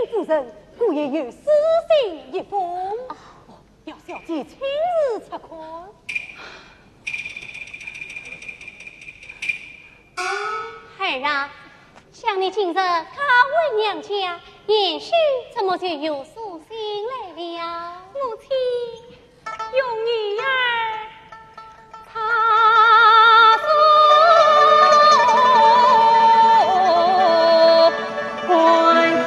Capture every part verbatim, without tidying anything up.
之人，故意有书信一封。哦，要小姐亲自察看。儿啊，想你今日刚回娘家，贤婿怎么就有书信来了？母亲， 用女儿查书观察。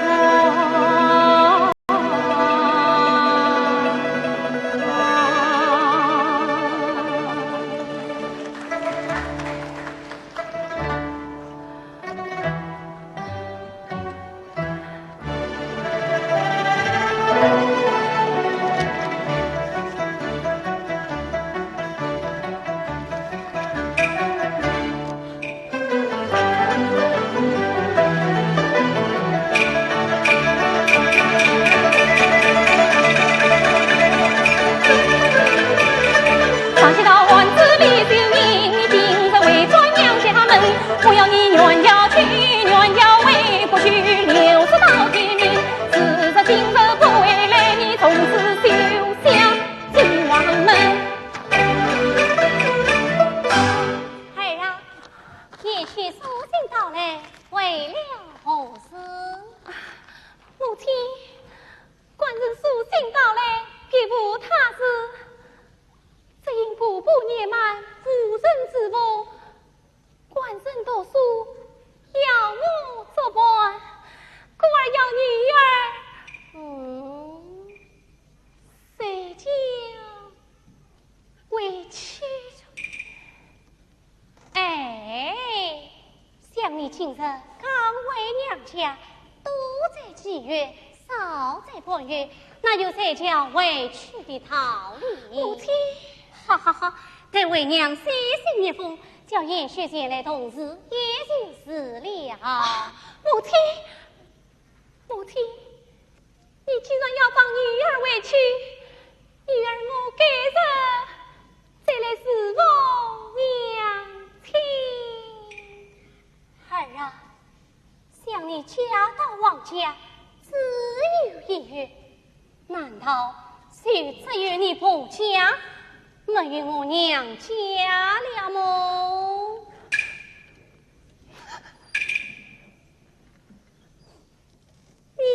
儿啊，贤婿书信到来，为了何事？母亲，官人书信到来，别无他事，只因婆婆年迈，无人侍奉， 官人读书，要我作伴，故而要女儿，嗯，随轿回去。哎，想你今日刚回娘家，多则几月，少则半月，哪有随轿回去的道理？母亲。哈哈哈，待为娘写信一封， 叫贤婿前来同住，也就是了。母亲，母亲，你既然要放女儿回去，女儿我改日再来侍奉娘亲。儿啊， 想你嫁到王家，只有一月，难道就只有你婆家，没有我娘家了么？娘。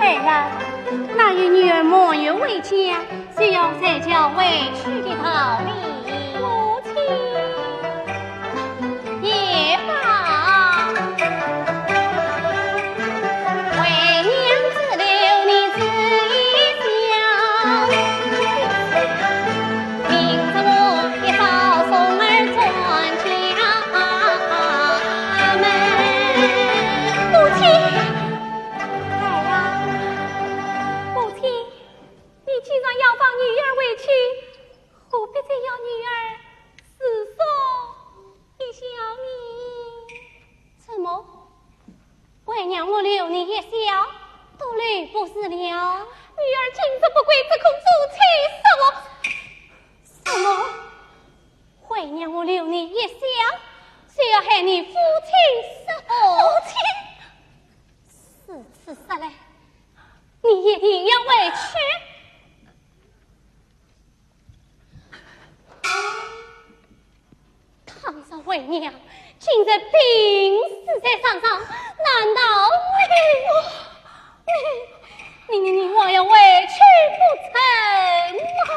儿啊，哪有女儿满月回家，就要随轿回去的道理？母亲。也罢，为娘之流年为娘我留你一宵，都留不住了。女儿今日不归，只恐夫妻失和。什么？为娘我留你一宵，就要害你夫妻失和？夫妻？如此说来，你一定要回去。 倘若为娘今日病死在床上，难道你，你，你，你，我要回去不成啊？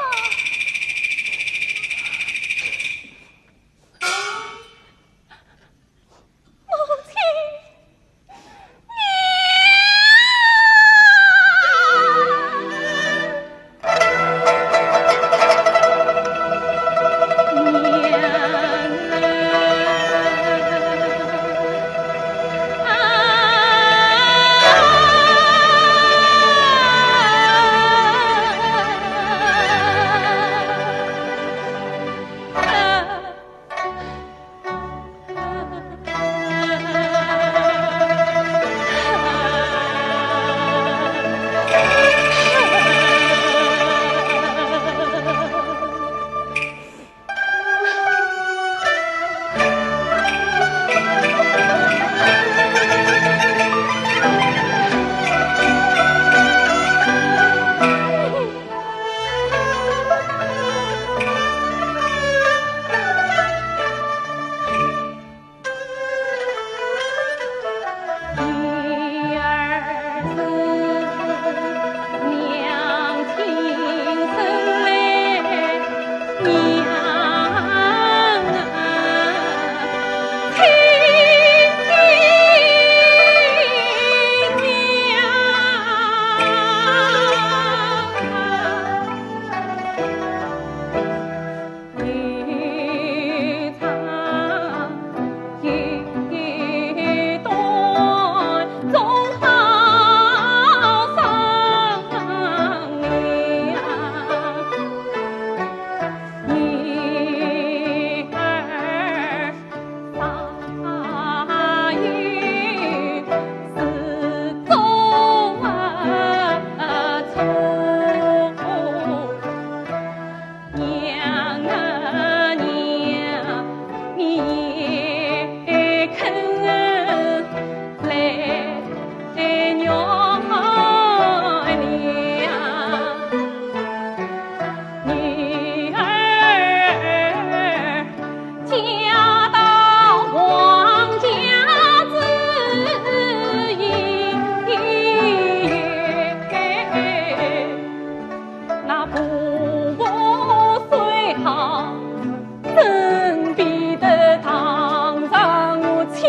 母亲。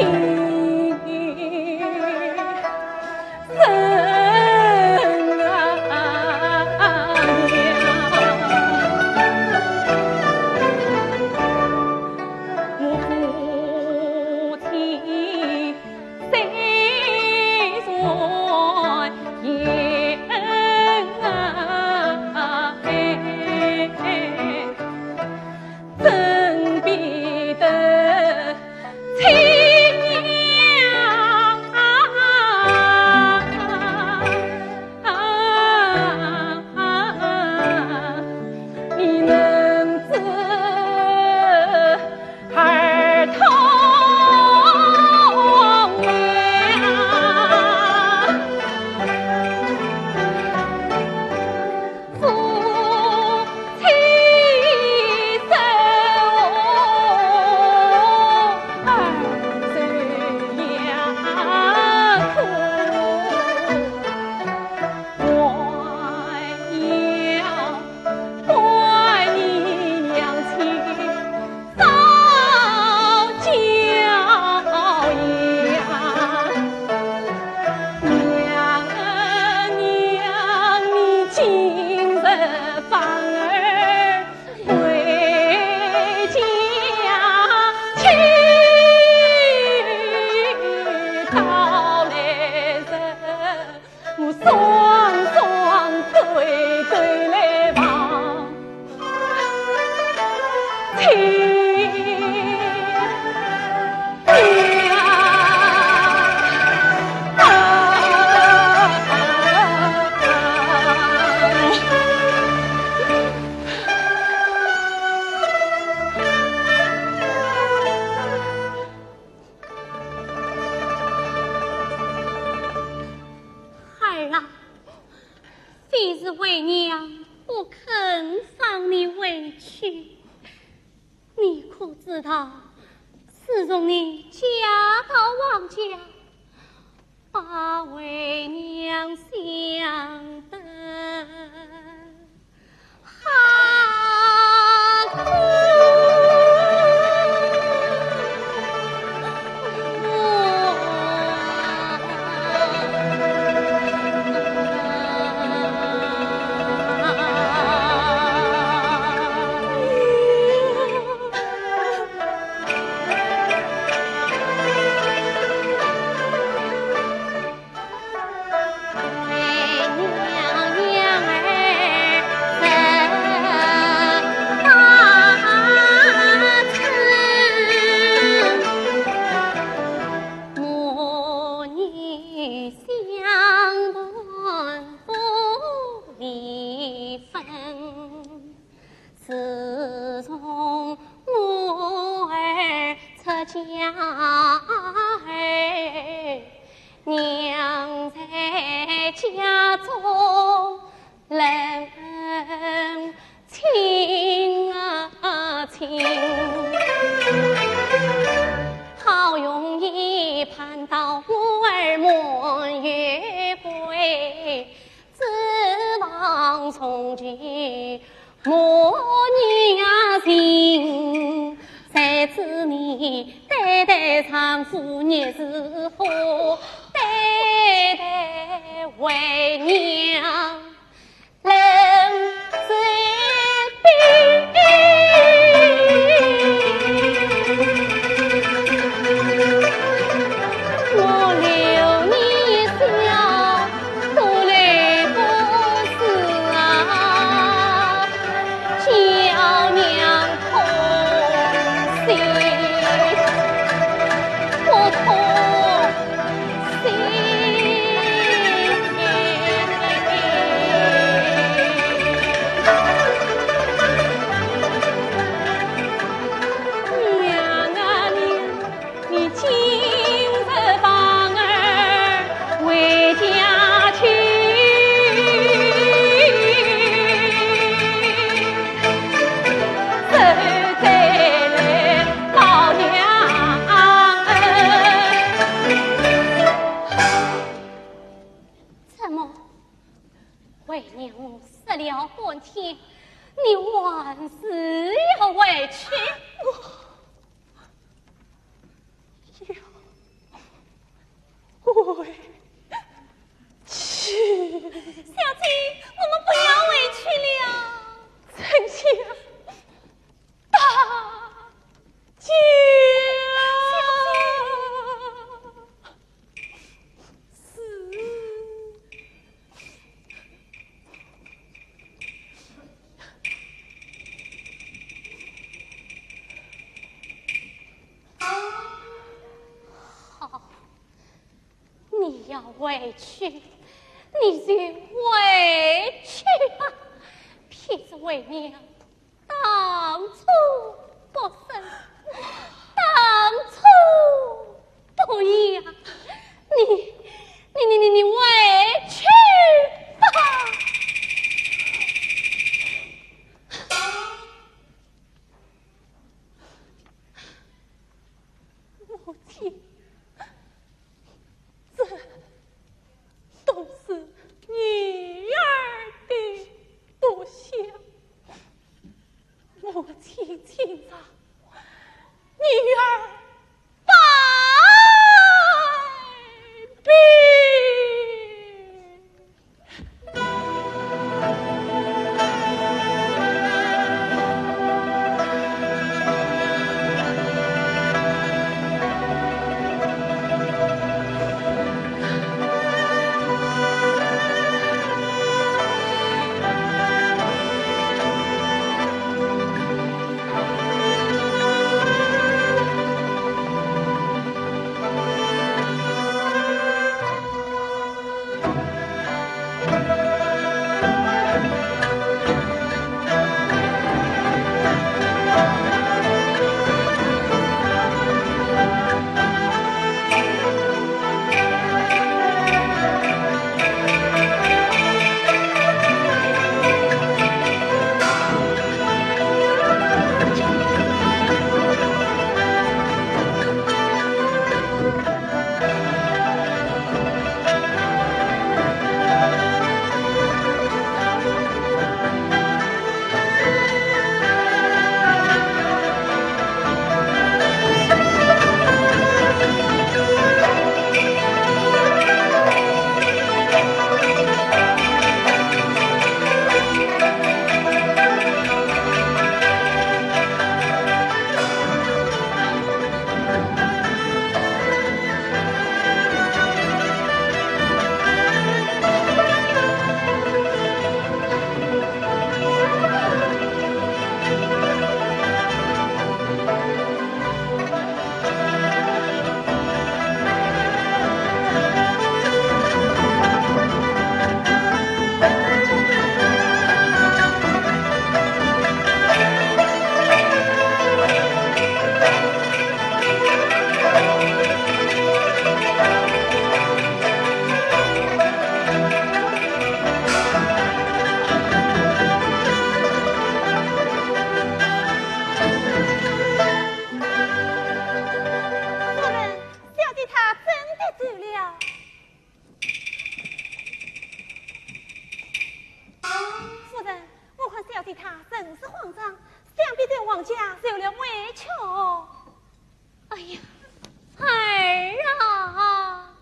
是为娘不肯放你回去。你可知道，自从你嫁到王家，把为娘想得 自从我儿出嫁后，娘在家中冷清啊清。好容易盼到我儿满月归， 指望重聚母女情，谁知你对待丈夫热似火，对待为娘冷似冰。 我留你一笑，都来不及啊，叫娘痛心，我痛心。 娘啊娘，你今日放儿回家去，谁再来报娘恩？怎么？ 为娘说了半天，你还是要回去？我要回去。小姐，我们不要回去了。春香，大姐。 是。好，你要回去，你就回去吧，撇着为娘 当初不生，当初不养，你，你，你，你，你回去吧。母亲，这 都是女儿的不孝。母亲情长，女儿报。王家受了委屈。哎呀，儿啊！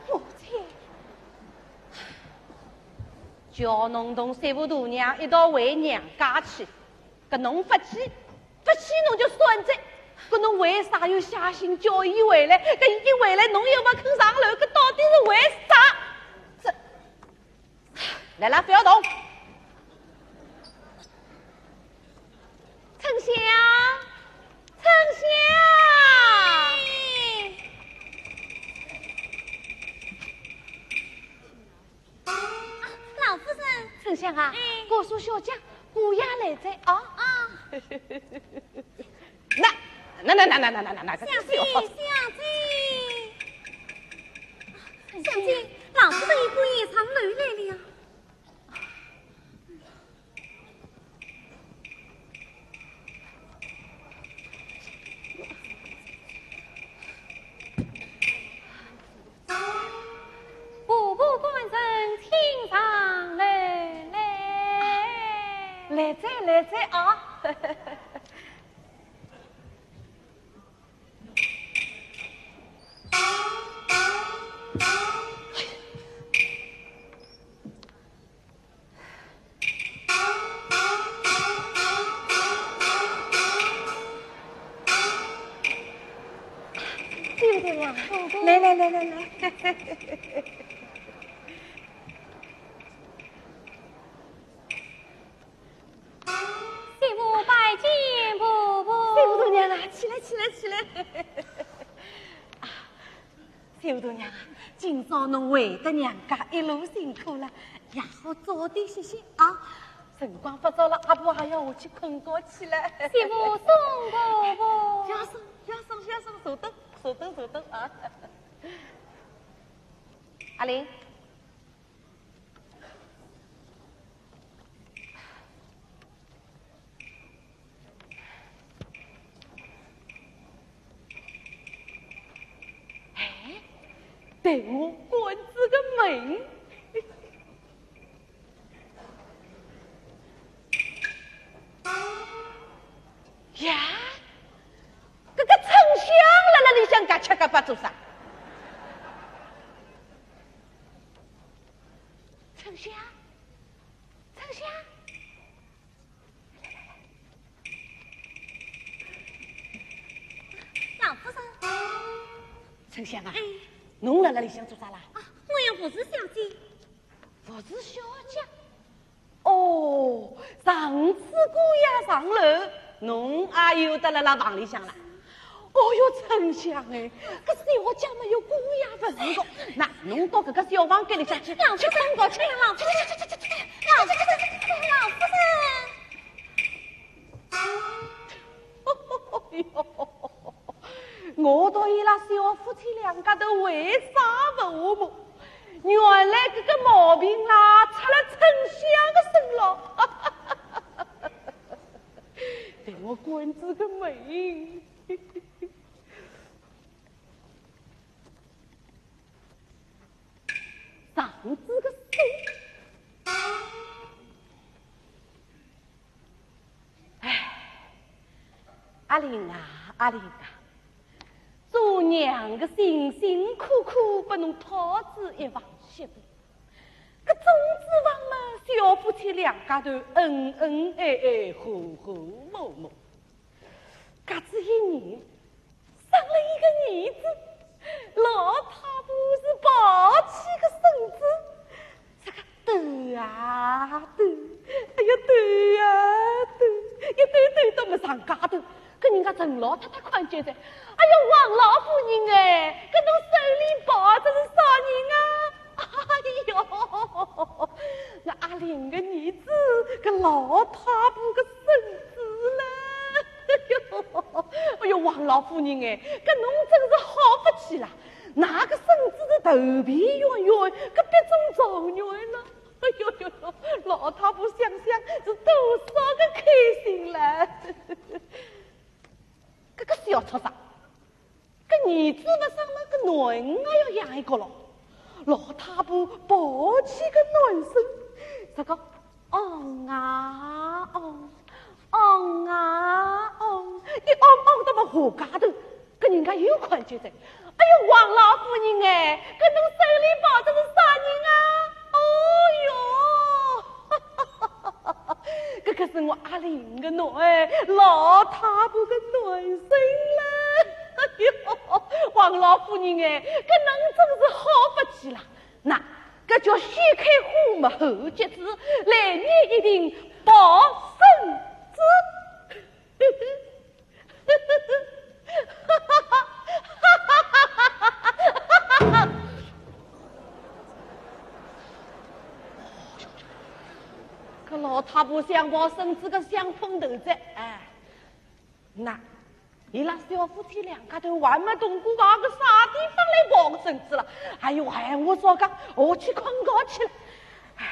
母亲，叫侬同媳妇大娘一道回娘家去，搿侬勿去，勿去侬就算哉，搿侬为啥又写信叫伊回来？搿伊一回来，侬又勿肯上楼，搿到底是为啥？这 来了，覅动。春香，春香。啊，老夫人。春香啊，哎。告诉小姐，姑爷来哉啊。啊。那，那，那，那，那，那，那，那，小姐，小姐。 小姐，老夫人已经上楼来了。婆婆官人请上楼来。来哉，来哉啊。 对不对呀？来来来来来。 媳妇拜见婆婆。媳妇大娘啊，起来，起来，起来。啊，媳妇大娘啊，今朝侬回得娘家一路辛苦了，也好早点歇歇啊。辰光不早了，阿婆还要下去困觉去了。媳妇送婆婆。覅送，覅送，覅送，坐等，坐等，坐等啊。阿玲， 哎，待我关仔个门。呀，搿个春香辣辣里向嘎吃嘎巴做啥？春香，春香。 老夫人。春香啊，哎。侬辣辣里向做啥啦？啊，我要服侍小姐。服侍小姐？哦，上次姑爷上楼，侬也有得辣辣房里向啦？ 哦哟，春香哎，搿小姐么有姑爷份个。那侬到搿个小房间里向去，老夫人，去困觉去。哎呀，老夫人，去去去去去去。老夫人，老夫人。哎哟，我道伊拉小夫妻两家头为啥勿和睦？原来搿个毛病啦，出了春香个身浪。 待我关仔个门。上仔个锁。哎，阿玲啊，阿玲啊，做娘个辛辛苦苦拨侬讨仔一房媳妇，搿种子房嘛，小夫妻两家头恩恩爱爱，和和睦睦。 隔仔一年，生了一个儿子，老太婆是抱起个孙子，这个斗啊斗，哎呀斗啊斗，一斗斗到么上街头，搿人家陈老太太看见哉，哎呀王老夫人哎，搿侬手里抱着是啥人啊？哎哟，我阿林个儿子，搿老太婆个孙子了。哎哟，哎哟，王老夫人哎，搿侬真是好福气啦！㑚个孙子是头皮圆圆，搿必中状元了。哎哟哟哟，老太婆想想是多少个开心了。搿个小畜生， 搿儿子勿生么，搿囡儿也要养一个咯。老太婆抱起个囡孙，这个昂啊昂，昂啊昂，一昂昂到么下家头，搿人家又看见哉。哎哟，王老夫人哎，搿侬手里抱着是啥人啊？哦哟！ 搿个是我阿林个囡儿，老太婆个囡孙了。哎哟，王老夫人哎，搿侬真是好福气啦！那，搿叫先开花么后结子，来年一定抱孙子。 搿老太婆想抱孙子个想昏头哉，哎，那，伊拉小夫妻两家头还没动过，搿个啥地方来抱个孙子了？哎哟，哎，我说讲，我去困觉去了。哎呀。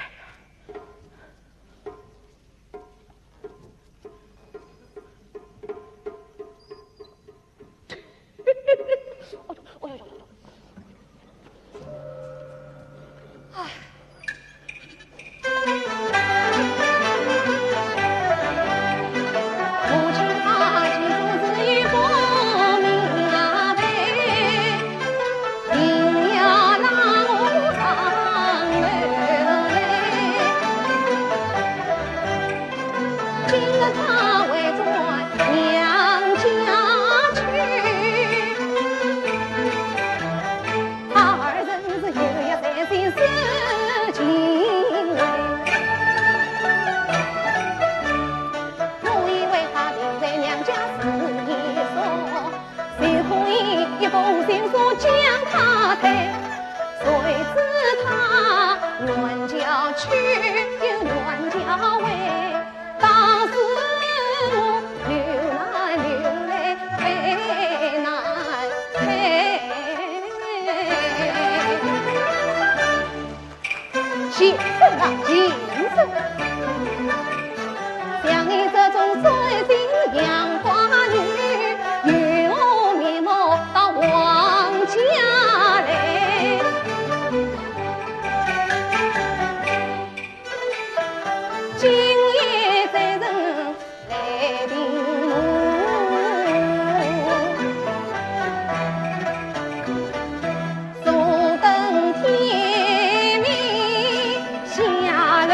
今日他回转娘家去，他二人是又要伤心思情泪。我以为他留在娘家是一所， 谁知一封情书将他退，谁知他怨叫去又怨叫回，当时我流难流泪泪难退。 先生啊，先生，像你这种水性杨花女，有何面目到王家来？今夜这人 来定我，坐等天明下楼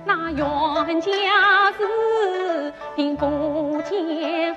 那冤家是并不见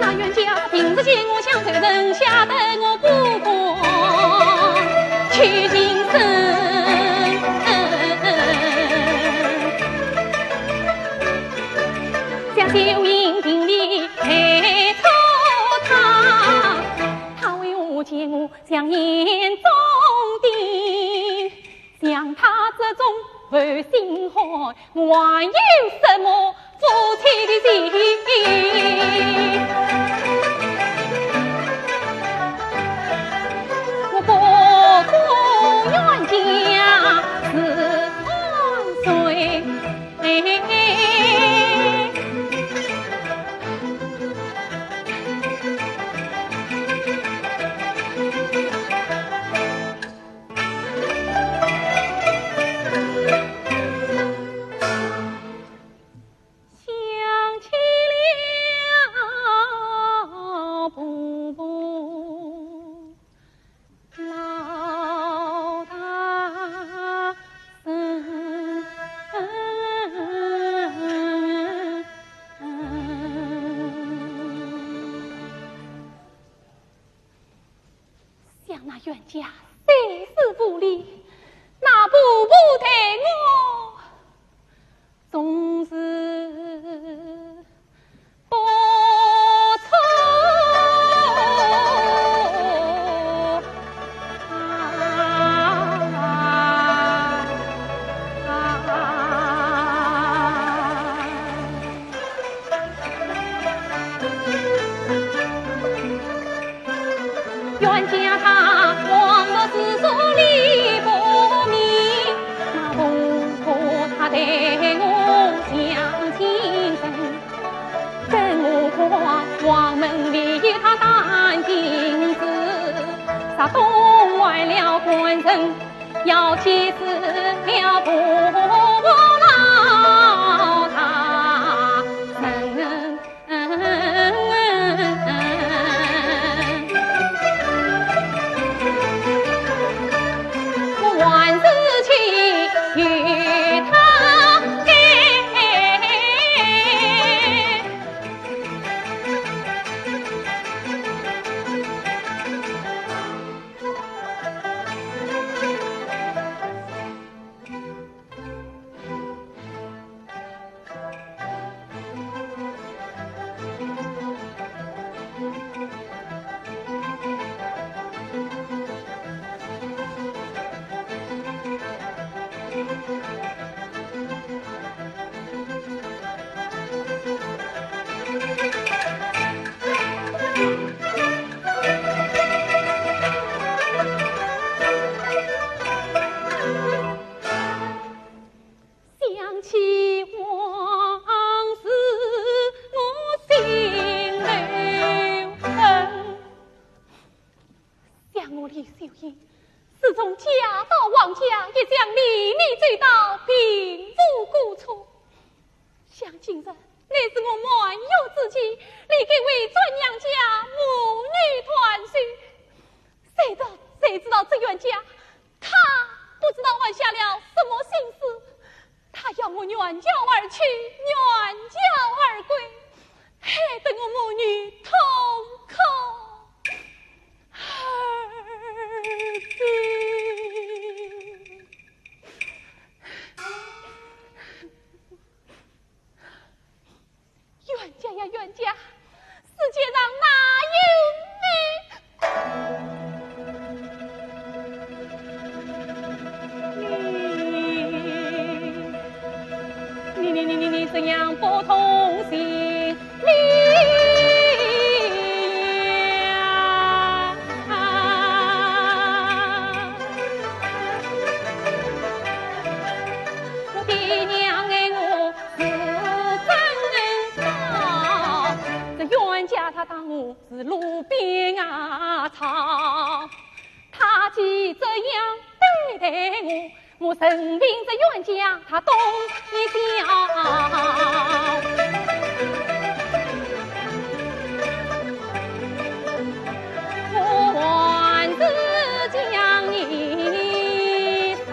那冤家平日见我相随人，吓得我不敢去近身。想秀英情理配错他，他为何见我像眼中钉？ 想他这种负心汉，我还有什么夫妻的情？我不顾冤家是万岁。 想起了婆婆老大人。 想那冤家虽是无礼，那婆婆待我总是不错。 冤家他往日是说理不明，那婆婆她待我像亲人，更何况王门里有她担心事，啥动坏了官人， 要气死了婆婆老大人。 想起往事，我心头恨。想我李秀英，自从嫁到王家，一向礼礼周到，并无过错。想今日，乃是我满月之期，理该回转娘家，母女团聚。谁知，谁知道这冤家，他不知道还下了什么心思。 他要我远嫁而去，远嫁而归，害得我母女痛苦而死。冤家呀，冤家，世界上哪有你？ 你，你，你，你，你怎样不通情理？我，我任凭这冤家他动一笑。我还是将你杀。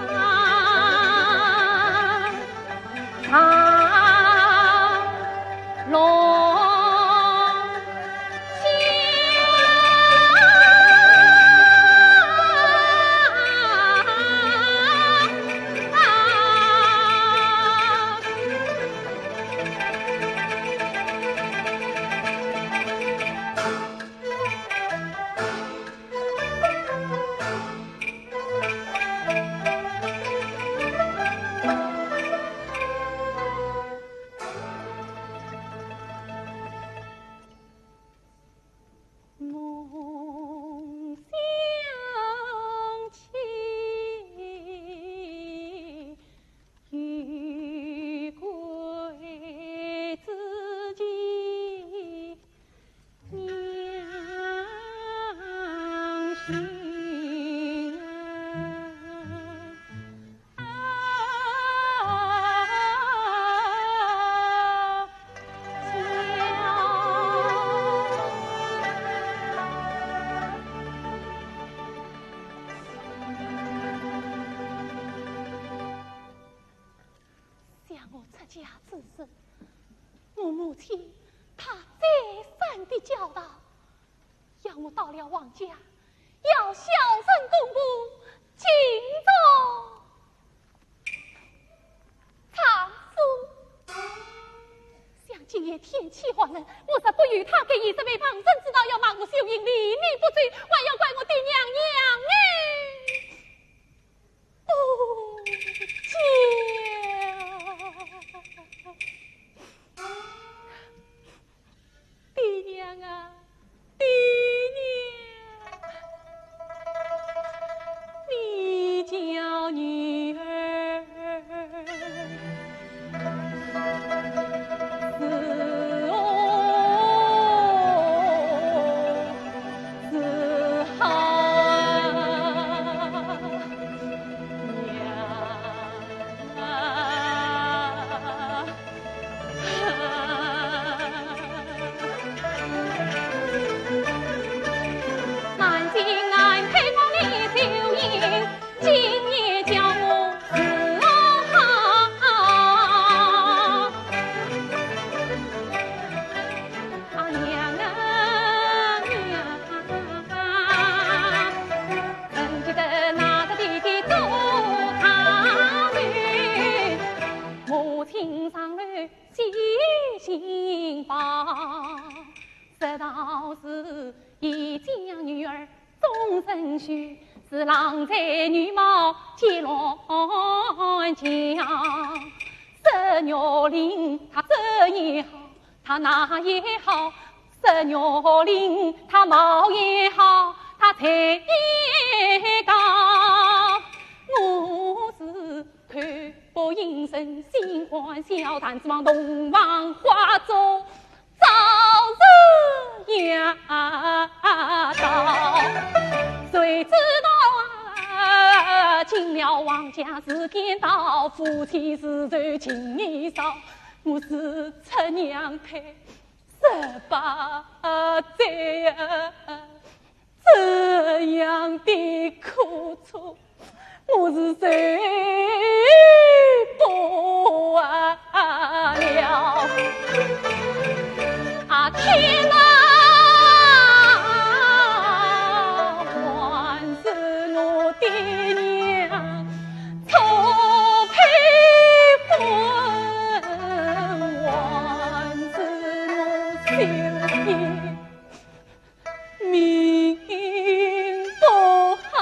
想我出嫁之时，我母亲她再三的教导，要我到了王家，要孝顺公婆，敬重丈夫。想今夜天气寒冷，我若不与她更衣，这位旁人知道要骂我秀英礼仪不周，还要怪我的娘娘哎。 不讲。爹娘啊，爹娘，你叫女儿 是哦，是好娘啊。南京南开我李秀英， 今夜叫我是啊，啊娘啊娘啊，怎记得那个弟弟做他的，母亲上楼洗心房，这道是一将女儿 终身许，是郎才女貌皆乱讲。佘玉林她这也好，她那也好，佘玉林她貌也好，她才也高。我是口不应声，心欢笑，谈之望洞房花烛 早日夜到。谁知道啊，进了王家时间到，夫妻恩仇情义少，我是出娘胎十八载啊。 这样的苦楚，我是受不了。啊，天啊，还是我爹娘错配婚，还是我秀英 命不好。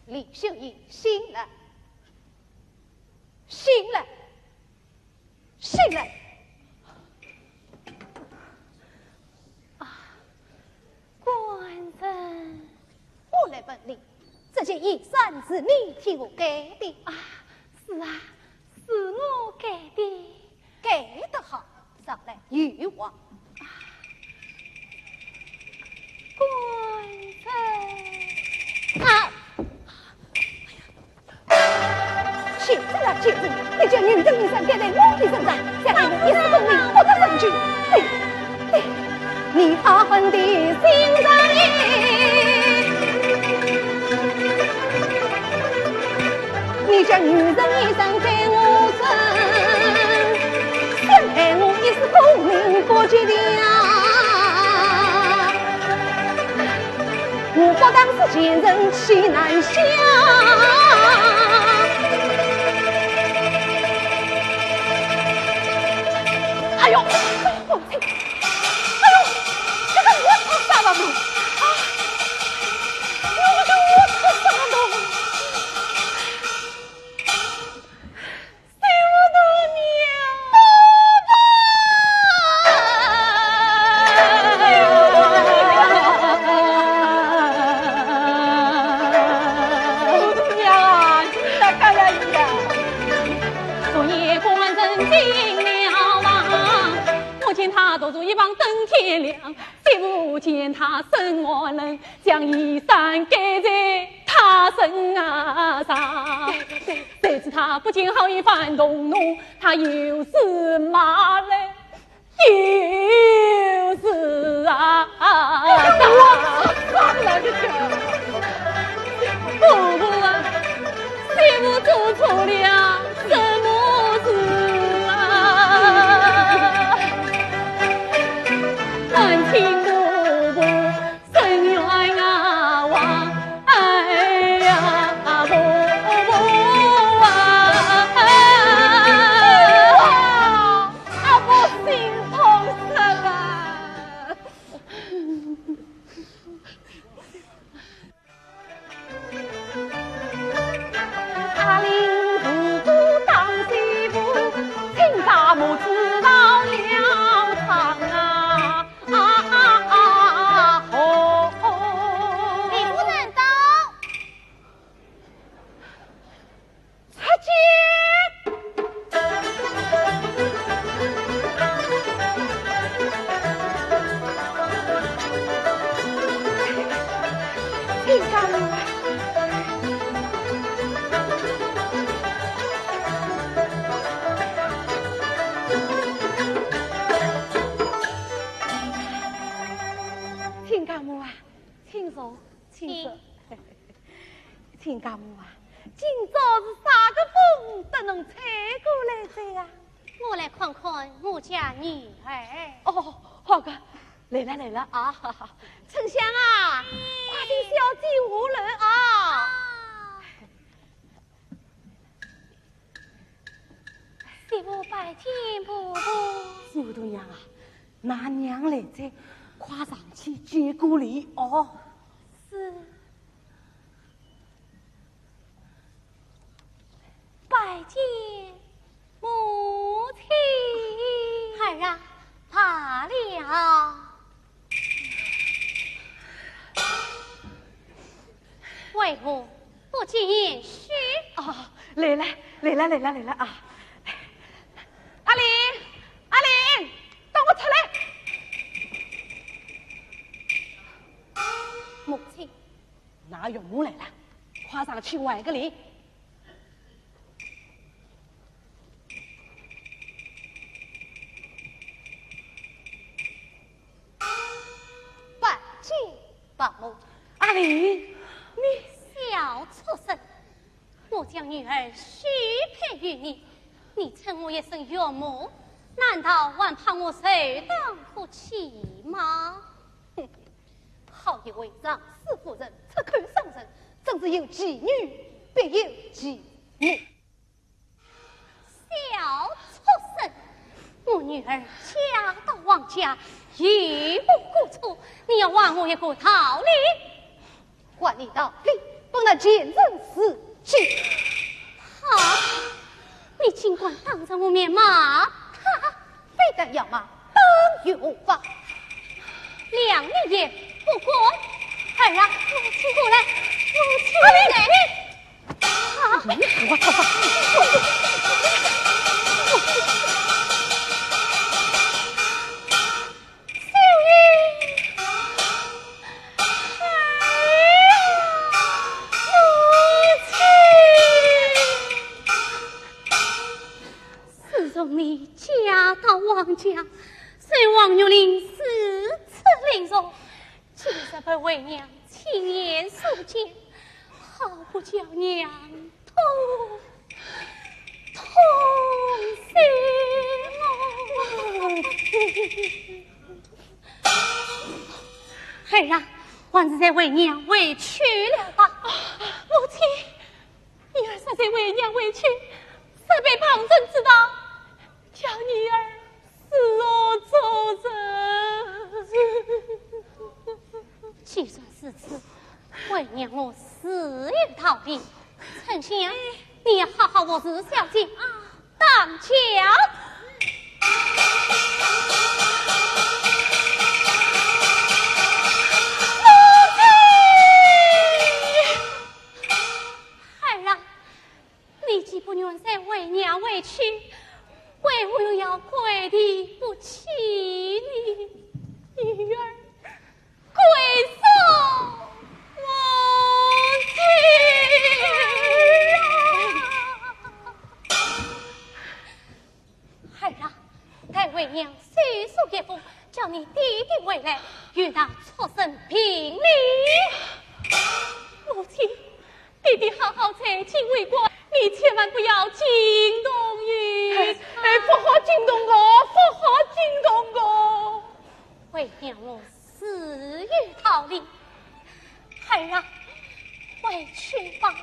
李秀英，醒来，醒来，醒来！啊，官人。我来问你，这件衣衫是你替我盖的？啊，是啊，是我盖的。 盖得好，上来有话。官人。啊！贱人啊贱人，你将女人衣衫盖在我的身上，想让我一世功名不得成就。你，你， 你发狠的心肠也。你将女人衣衫给我穿，想害我一世功名不及的呀。我不当是贱人岂难消？哎呦，母亲！ 哎呦，这个我出啥了呢？啊，我这我出啥了呢？救我的娘！我的娘啊，你咋干了呀？昨夜官人进了房，我见他独坐一旁等天亮。 媳妇见他生寒冷，将衣衫盖在他身上。谁知他不见好意反动怒，他又是骂人，又是啊亲家母啊，请坐，请坐。亲家母啊，今朝是啥个风得侬吹过来哉呀？我来看看我家女儿。哦，好个，来了来了啊！春香啊，快请小姐下楼啊！啊。 媳妇拜见婆婆。媳妇大娘啊，㑚娘来哉，快上去见个礼哦。是。拜见母亲。孩儿啊，罢了。 为何不见贤婿？哦，来了，来了，来了，来了啊！阿林，阿林，等我出来。母亲。㑚岳母来了，快上去还个礼。 拜见伯母。阿林，你……小畜生，我将女儿许配于你，你称我一声岳母，难道还怕我受当不起吗？哼，好一位上司夫人，出口伤人，真是有其女必有其母。 小畜生，我女儿嫁到王家，有无过错，你要还我一个道理。还你道理，不能见人是非。好，你竟敢当着我面骂她，非但要骂，当有法。谅你也不敢。儿啊，母亲过来，母亲过来。 啊！自从你嫁到王家，随王玉林如此凌辱， 今日被为娘亲眼所见，好不叫娘痛，痛心啊！儿啊，还是随为娘回去了吧。母亲， 女儿实在为娘委屈，实被旁人知道，叫女儿如何做人。既然如此，为娘我自有道理。春香，你要好好服侍小姐，当家。 儿啊，你既不愿再为娘委屈，为何又要跪地不起呢？女儿跪送母亲啊！ 孩儿啊，待为娘修书一封，叫你爹爹回来，与那畜生评理。母亲，爹爹好好在京为官，你千万不要惊动于他。哎，哎，不好惊动我，不好惊动我。为娘我自有道理。孩儿啊，回去吧。